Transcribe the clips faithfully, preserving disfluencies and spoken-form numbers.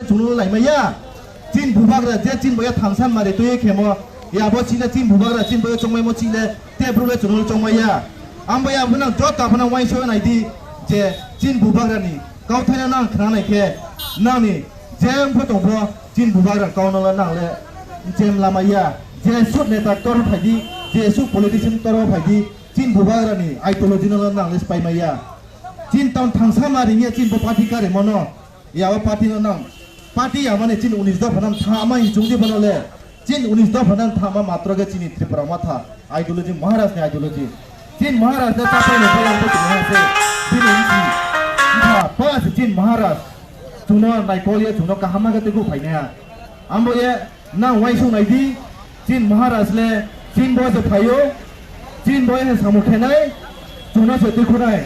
Chwngno laimaya. Chin bubagra je chin boya thansan mari twi khemo. Ya bo chile chin bubagra chin boya chongmaimo chile te bru le chwngno chongmaya. Ambo ya bwnang jota bwnang wainso naidi je chin bubagrani kauthaino nang khnanai khe nangni je wngpho tongpho chin bubagra kauno le nang le chem lamaya. Je suk neta toro phaidi, je suk politician toro phaidi, chin bubagrani ideology no le nang le spaimaya. Chin town thangsa ma ringya chin bo party kare mono. Ya o party no nang. Party ya mane chin unis dopha nang tha ma hinchung di bono le. Chin unis dopha nang tha ma matro ge chini Tripura matha. Ideology Maharaj ni ideology. Chin Maharaj ne chapai no phalang bo tini ha se. Bini hinchi. Tha pa se chin Maharaj. Chuno naikol ye chuno kaham ma ge tegu phaina. Ambo ye nang waisung naidi. Chin Maharaj le chin bo se phaio. Chin bo he samung khenai, chwngno se twi khunai.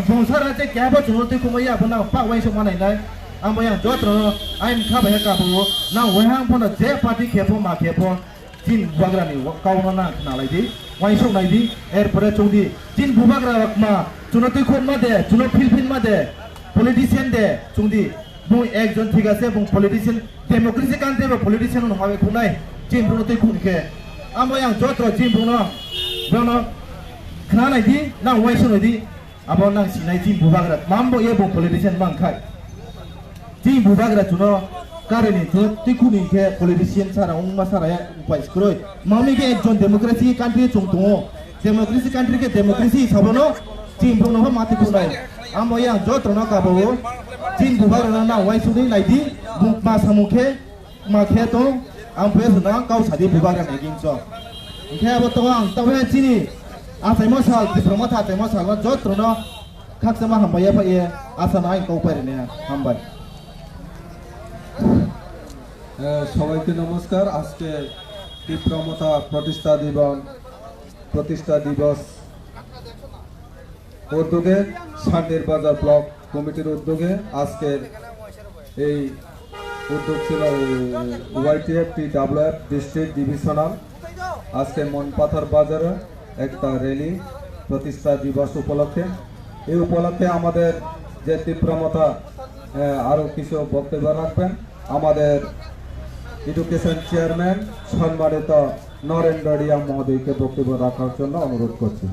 Bongsa ra che kya bo chwngno twi khumai ya, bo na pak waisuk manai nai. Ang bo yang jotro no, ain kha bai ka bo, na wai hang pho na je party khe pho ma khe pho, chin bubagra ni kau no na khna lai di, waisuk nai di, er pore chung di. Chin bubagra rok ma, chwngno twi khun ma de, chwngno phil phil ma de, politician de, chung di. Bung ekjon thik ase, bung politician, democracy country ba politician no hawe khunai, chin bro twi khun khe. Amo yang jotro chin bro no, bro no khna nai di, nang waisuk nai di, abo nang sinai chin bubagra, mambo ye bung politician mang khai. Chin bubagra chuno kare ni chuno twi khun ni khe politician sara ungma sara ya upai skroi. Mami khe ekjon democracy country chung tongo. Democracy country khe democracy sabono chin bro no mati khunai. Amo yang jotro no kabo. Chin bubagra na nang waisuk nai di, bung ma samung khe Ma khe tong, ang phe swnang kau sadi bubagra ni ging so. Hingkhe abo tongo ang tabuk chini achaimo sal, Tipra Motha achaimo sal no jotro no khakchangma hambai ya phai ye, asa no ang kau pai rwni hambai. এ, সবাইকে নমস্কার। আজকে তীব্রমথা প্রতিষ্ঠা দিবস, প্রতিষ্ঠা দিবস উদ্যোগে শান্তির বাজার ব্লক কমিটির উদ্যোগে আজকের এই উদ্যোগ ছিল ওয়াইটিএফ টিডাব্লিউএফ ডিস্ট্রিক্ট ডিভিশনাল। আজকে মনপাথর বাজারে একটা র্যালি প্রতিষ্ঠা দিবস উপলক্ষে। এই উপলক্ষে আমাদের যে তীব্রমথা, আহ, আরও কিছু বক্তব্য রাখবেন আমাদের এডুকেশন চেয়ারম্যান সম্মানিত নরেন্দ্র রিয়া মহোদয়কে বক্তব্য রাখার জন্য অনুরোধ করছি।